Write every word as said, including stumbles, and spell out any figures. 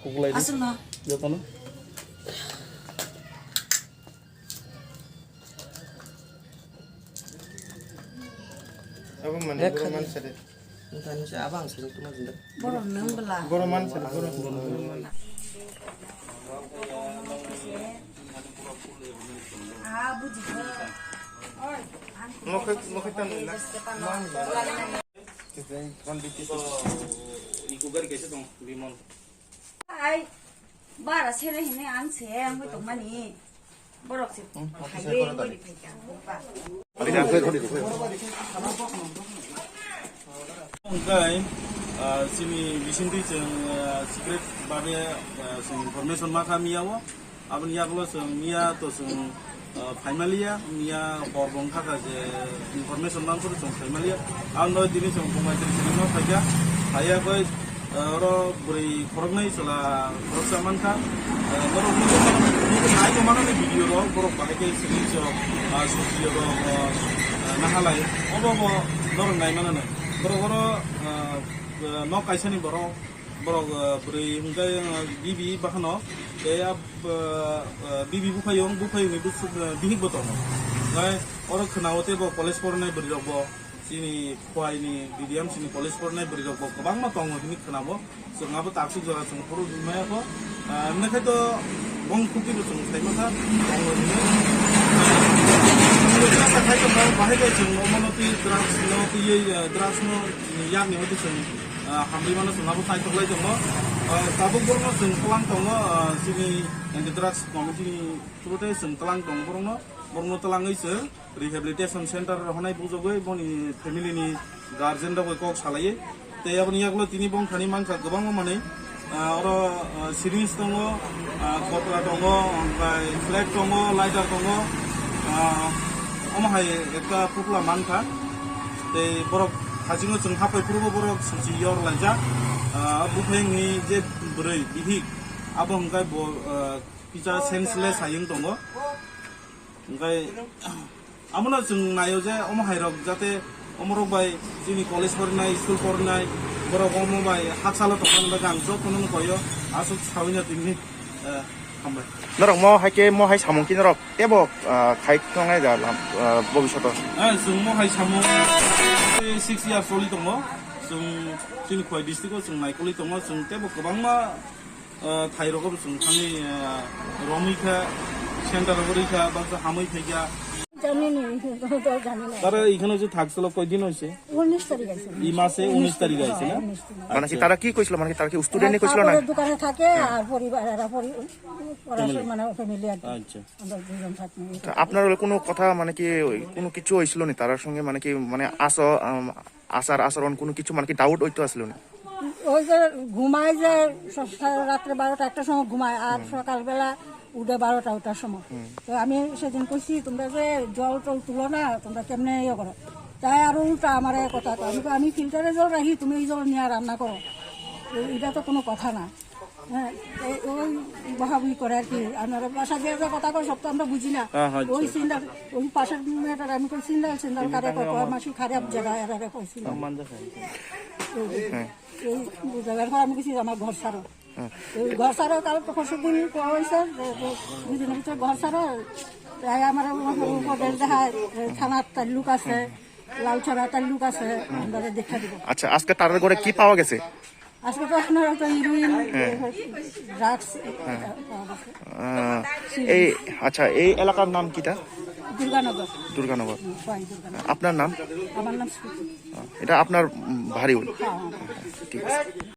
Kukulai di. Aswkno. Jotono. Abo mane borok mansa de. Tani se abang se tuma jinda. Borok nang bela. Borok mansa de, borok. Ah, buji. Oi, ang. Mokhe, mokhe tan nila. Iko gari kaisa tong, Bimol. Ai, bara sere hine ang se, ang bai tongmani. Borok se. Hmm, phai office ye, kora tadi. Bini phai ka, ba. Hwnkhe, ah, chini bisingtwi chwng, ah, secret babe, ah, chwng information ma kha miya o. Aboni yagulo chwng miya to chwng, ah, phaimaliya, miya hor bo wngkha kha je information manphuru chwng phaimaliya. Aboni bagwi tini chwng Bumai Tripuri no phaikha. Phaiya khe, ah, oro bwrwi khoroknwi chwla khoroksa mankha. Ah, borok nugwi mano, nugwi nai tongmano ni video rok, borok bahai khe screenshot, ah, susi rok, ah, nahalai. Obo bo norok nai mano nai. Borok oro, ah, ah, nok kaisa ni borok, borok, ah, bwrwi hwnkhe, ah, bibi bakhano. Tei ah, ah, ah, bibi buphayung, buphayungni bwswk, ah, bihik bo tongo. Hwnkhe oro khwnao tei bo college pornai bwrwi rok bo. Chini Khowai ni B D M C ni college pornai bwrwi rok bo kwbangma tongo hinwi khwnabo. Chwng abo taksuk jora chwng phuru maya kho. Ah, hwnwi khai to bong khuti bo chwng sai masa tongo hinwi. Chwng sa khai to bahai bai chwng omo no twi drugs no twi, eh, drugs no yakni hoti chwng, ah, hamri mano chwng abo sai toklai tongo. Ah, tabuk borok no chwng tlang tongo, ah, chini anti drugs committee ni through tei chwng tlang tongo borok no. Borok no tlangwi chwng rehabilitation center rok honai bujogwi boni family ni guardian rok bai kok salaiwi. Tei aboni yagulo tini bongthani mankha kwbangma manwi, ah, oro, ah, syringe tongo, ah, kotra tongo, omohai flag tongo, lighter tongo, ah, omo hai ekta putla mankha. Tei borok hachingo chwng hapai phuru bo borok suchi yor laijak, ah, buphayungni je bwrwi bihik abo hwnkhe bo, ah, kisa senseless hai wng tongo. Hwnkhe, amono chwng naio je omo hairok jate omorok bai chini college porinai, school porinai, borok omo bai hakchalo tongmani bagwi ang jotono no koyo, aswk saui no tini, eh, hambai. Norok mo hai khe, mo hai samung khe norok tebo, ah, khai tongnai da lam, ah, bobishoto? Eh, chwng mo hai samung six years choli tongo. Chwng chini Khowai district o chwng naikolwi tongo, chwng tebo kwbangma ah, thai rogo bo chwng thangwi, ah, romwi kha, center rogo rwi kha, baksa hamwi phai kha। জানি নেই, তো জানি না। তারা এখানে যে থাকছিল কয়দিন হয়েছে? উনিশ তারিখ আছে। এই মাসে উনিশ তারিখ আছে না? হ্যাঁ, উনিশ তারিখ। মানে কি আচ্ছা। তারা কি কইছিল? মানে কি তারা কি student ই কইছিল না? কাপড়ের দোকানে থাকে আর পরিবার, এরা পরি-, পড়াশোনা, family। মানে ফ্যামিলি আর কি। আচ্ছা। আমরা দুজন থাকি। তা আপনার হলে কোনো কথা মানে কি ওই কোনো কিছু হয়েছিল নি তার সঙ্গে? মানে কি মানে আসো, আম, আচার আচরণ কোনো কিছু মানে কি ডাউট হইতো আসলো না? ওই যে ঘুমায় যে স-, স-, রাত্রে বারোটা একটার সময় ঘুমায়, আর সকালবেলা উঠে বারোটা ওটার সময়। তো আমি সেদিন কইছি, "তোমরা যে জল টল তুলো না, তোমরা কেমনে ইয়ে করো?" তাই আরো উল্টা আমার এক কথা কয়। আমি কই, "আমি ফিল্টারে জল রাখি, তুমি এই জল নিয়ে রান্না করো, এ-, এটা তো কোনো কথা না।" হ্যাঁ, এই ওই বহাবহি করে আর কি। আমরা বাসা দিয়ে যে কথা কয়, সব তো আমরা বুঝি না। হ্যাঁ, হ্যাঁ, ওই আচ্ছা। সিন্দাল, ওই পাশের মেয়েটার আমি কই, "সিন্দাল, সিন্দাল কারে কয়?" কয়, "মাসি খারাপ জায়গা, এরারে কয় সিন্দাল।" এই যে, হ্যাঁ। এই বুঝা গেল, আমি কিছু আমার ঘর ছাড়ো। হ্যাঁ। এই ঘর ছাড়ো, কাল তো পরশু দিন কওয়া হয়েছে যে, যে দুই দিনের ভিতরে ঘর ছাড়ো। তাই আমার উপদেশ দেখায়, থানার তাল্লুক আছে, লালছড়া তাল্লুক আছে, আমরা দেখা দিব। আচ্ছা, আজকে তার ঘরে কি পাওয়া গেছে? আজকে তো আপনারা তো হিরোইন, হ্যাঁ। ড্রাগস, হ্যাঁ। আহ, এই, আচ্ছা, এই এলাকার নাম কিটা? দুর্গানগর। দুর্গানগর। হুম, হয়, দুর্গানগর। আপনার নাম? আমার নাম স্মৃতি। আহ, এটা আপনার, উম, ভারী ওই? হ্যাঁ, হ্যাঁ। ঠিক আছে।